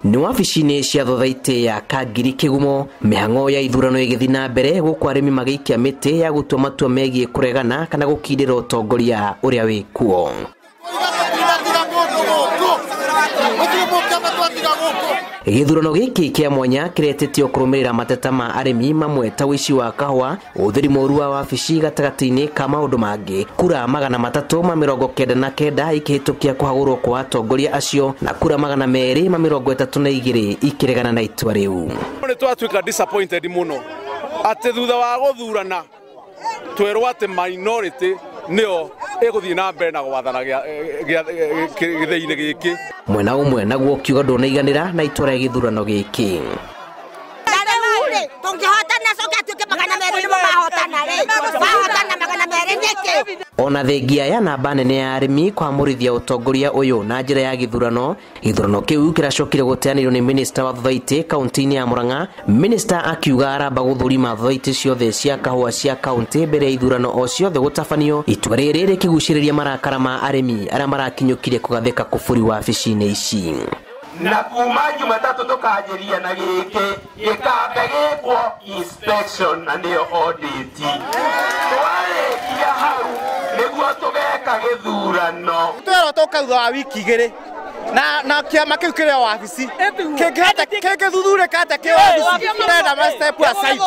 Nĩ wabici-inĩ cia thothaitĩ ya Kangiri Kĩgumo, mĩhang'o ya ithurano ĩgĩthiĩ na mbere gũkũ arĩmi magĩikia mĩtĩ ya gũtua matua megiĩ kũregana kana gũkindĩra ũtongoria ũrĩa wĩ kuo. Gĩthurano gĩkĩ kĩa mwanya kĩretĩtio kũrũmĩrĩra mateta ma arĩmi mamwe ta ũici wa kahũa, ũhũthĩri mũru wa wabici gatagatĩ-inĩ ka maũndũ mangĩ. Kura 399 ikĩhĩtũkia kũhagũrwo kwa atongoria acio na kura 232 ikĩregana na itua rĩu. Nĩ twatuĩka disappointed mũno atĩ thutha wa gũthurana twerwo atĩ minority nĩyo ĩgũthiĩ na mbere na gwathana gĩthĩinĩ gĩkĩ. Mwena ũmwe naguo ũkiuga ndũnaiganĩra na itua rĩa gĩthurano gĩkĩ. Ona thengia ya namba nene ya arĩmi kwamũrithia ũtongoria ũyũ na njĩra ya gĩthurano, gĩthurano kĩu kĩracokire gũteanĩrio nĩ minista wa thothaitĩ kaunti-inĩ ya Murang'a. Minista akiuga aramba gũthũrima thothaitĩ ciothe cia kahũa cia kaunti mbere ya ithurano o ciothe gũtabanio. Itua rĩrĩ rĩkĩgucĩrĩria marakara ma arĩmi arĩa marakinyũkire kũgathĩka kũburi wabici-inĩ ici. Na kuma Jumatatũ tũkanjĩria na gĩkĩ gĩkambe gĩkwo inspection na nĩyo audit. Twarĩkia hau nĩguo tũgeka gĩthurano. Twerwo tũke thutha wa wiki igĩrĩ na kĩama kĩu kĩrĩ o wabici kĩngĩthuthurĩka atĩa kĩ wabici, tũrenda ma step aside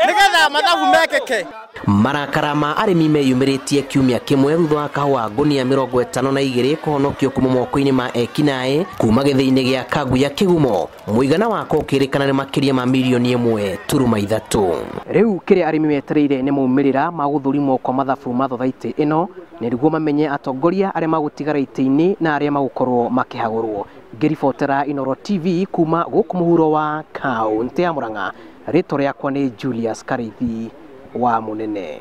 nĩgetha mathabu mekĩke. Marakara ma arĩmi meyumĩrĩtie kiumia kĩmwe thutha wa kahũa ngũnia 52 kũhonokio kuma moko-inĩ ma ekinaĩ kuma gĩthĩinĩ gĩa Kanguya Kĩgumo, mũigana wako ũkĩrĩkana nĩ makĩria ma mirioni 1.3. Rĩu kĩrĩa arĩmi metereire nĩ maumĩrĩra ma gũthũrimwo kwa mathabu ma thothaitĩ ĩno nĩguo mamenye atongoria arĩa magũtigara itĩ-inĩ na arĩa magũkorwo makĩhagũrwo. Ngĩribotera Inooro TV kuma gũkũ mũhuro wa kaũntĩ ya Murang'a, rĩtwa rĩakwa nĩ Julius Karithi wa Mũnene.